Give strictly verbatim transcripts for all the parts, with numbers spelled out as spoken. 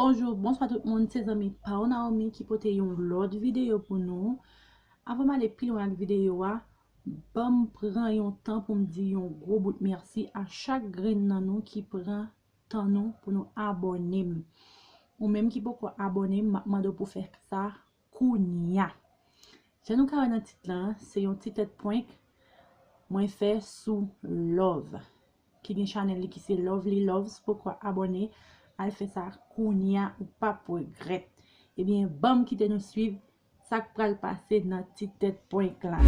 Bonjou, bonswa tout moun, se zanmi pa w Naomi ki pote yon lòt videyo pou nou. Avan m ale pi lwen ak videyo a, ban m pran yon tan pou m di yon gwo bout mèsi a chak grenn nan nou ki pran tan nou pou nou abòne m. Ou menm ki poko abòne m, m ap mande w pou fè sa kounye a. Jan nou ka wè nan tit lan, se yon ti tèt prank mwen fè sou Love, ki gen chanèl li ki se Lovely Loves. Poko abòne, al fè sa kounye a, ou p ap regrèt. Ebyen, ban m kite nou swiv sa k pral pase nan ti tèt prank la.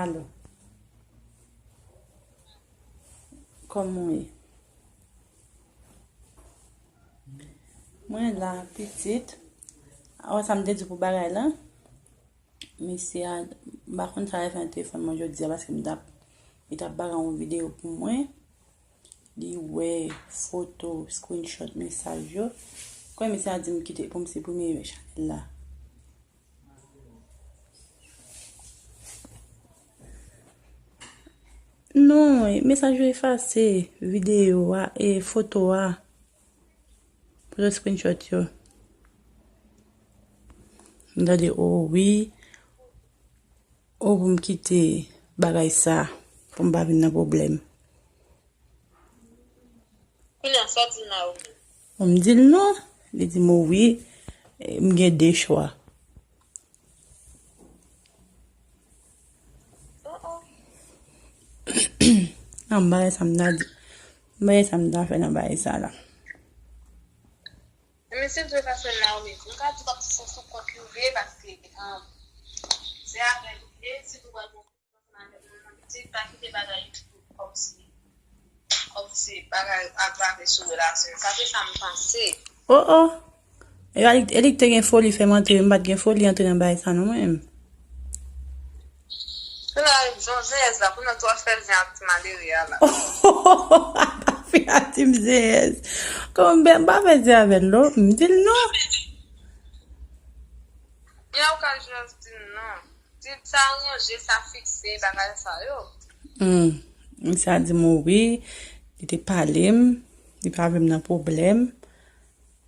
Alo. Kòman w ye? Mwen la, pitit. Awa, sa m te di pou bagay la. Mesye a, m pa konn sa l fè nan telefòn mwen jodi a, paske m t ap, li t ap bagay yon videyo pou mwen. Li wè foto, screenshot mesaj yo. Kwè mesye a di m kite pou m siprime chanèl la. Non, mesaj yo efase, videyo a, e foto a. Foto screenshot yo. M tande, o wi. O, pou m kite bagay sa, pou m pa vin nan pwoblèm. Kounye a, sa w di l Naomi? Bon, m di l non. Li di m wi, e, m gen de chwa. Oh, oh. Nan bagay sa m ta di, bagay sa m ta fè nan bagay sa la. Men si l dwe fè sèl Naomi, nou ka di kòmsi se sou kont li w ye, paske, um, se avè l ou ye, si nou wè l bon, ansanm avèk moun nan, pitit, pa kite bagay yo kòmsi, kòmsi bagay agrave sou relasyon. Sa se sa m panse. Oh, oh. E li, e li ki te gen foli fè m antre, m pa t gen foli antre nan bagay sa non, mwen menm. Kounye a, jan w zenyèz la, kounye a tou w ap fè zen ak ti malere a la. Fi a di m zenyèz. Kòman m pa fè zen avè l non? M di l non. Kounye a ou ka jis di l non. Di l sa ranje, sa fikse, bagay sa yo. Hmm. Misye a di m wi, li te pale m, li pa vle m nan pwoblèm.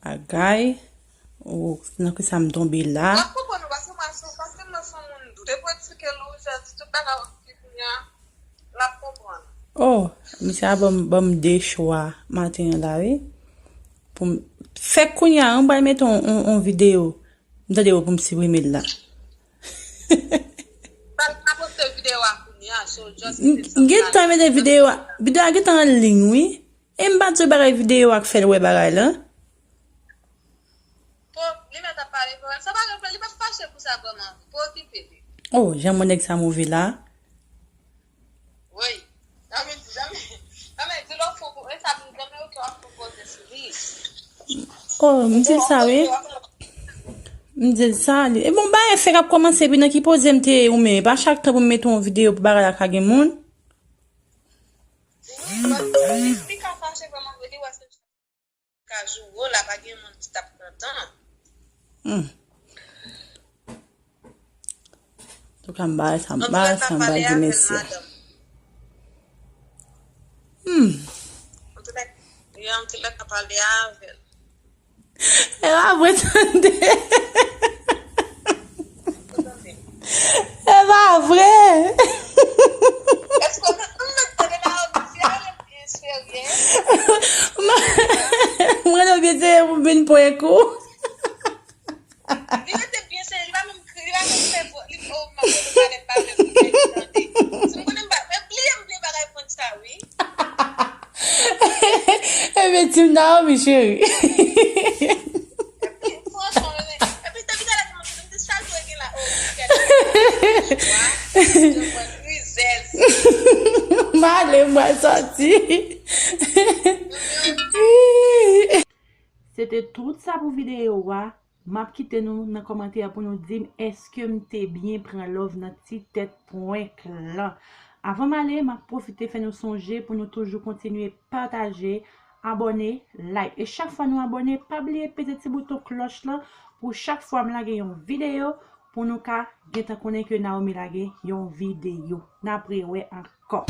Agay, ou nan kisa m tonbe la? M ap konprann ou, paske mwen se, paske mwen se yon moun dou. Depi w eksplike l, ou jis di tout bagay w ap di kounye a, l ap konprann. Oh, misye a ban m, ban m de chwa maten an la, wi. Pou m, fèk kounye a, m pral mete yon, yon, yon videyo. M tande yo pou m siprime l la. Pral pa poste videyo a kounye a, so just kite l. M gentan mete videyo a. Videyo a gentan an liy, wi. E m pa di w bagay videyo a k fè l wè bagay la. Po, li mèt ap pale pou sa pa gen, li pa fache pou sa vrèman. Po okipe li. Oh, jan mwen nèg sa move la. Wi. Sa vle di, janm, janm di lè w fon pou, e sa vle di, janm oke w ap fon poze sou li. Oh, m di l sa, wi. M di l sa, li. E bon, bagay fèk ap kòmanse, epi nan ki poze m te ye ou menm? E pa chak tan pou m mete yon videyo pou bagay la ka gen moun. Wi, paske li, li ka fache vrèman vre, li wè se ka joure w la, pa gen moun ki t ap kontan. Hmm. Antouka, m ba sa, m ba sa, m ba di mèsi. Hmm. Antouka, yo, antouka, ka pale avè l. E pa vre, tande. E pa vre. Èske w konn tande la, misye a rete byen serye? Mwen, mwen, nou byen serye pou m vin prank ou. Li rete byen serye, li pa menm kri, li pa menm fè vo, li, oh, m ap rele pale, m pa vle pou nèg tande. Si m konnen m pa, men bliye, m bliye bagay prank sa, wi. Ebyen, Team Naomi, cheri. Epi, franchman, epi, depi talè, m di sa l dwe gen la, oh, wi, gade. Wa, yo pran rizèz. M ale, m pral sòti. Se te tout sa pou videyo a. M ap kite nou nan kòmantè pou nou di m èske m te byen pran Love nan ti tèt prank lan. Avan m ale, m ap pwofite fè nou sonje pou nou toujou kontinye pataje, abòne, like. E chak fwa nou abòne, pa bliye peze ti bouton klòch lan pou chak fwa m lage yon videyo, pou nou ka gentan konnen ke Naomi lage yon videyo. N ap rewè ankò.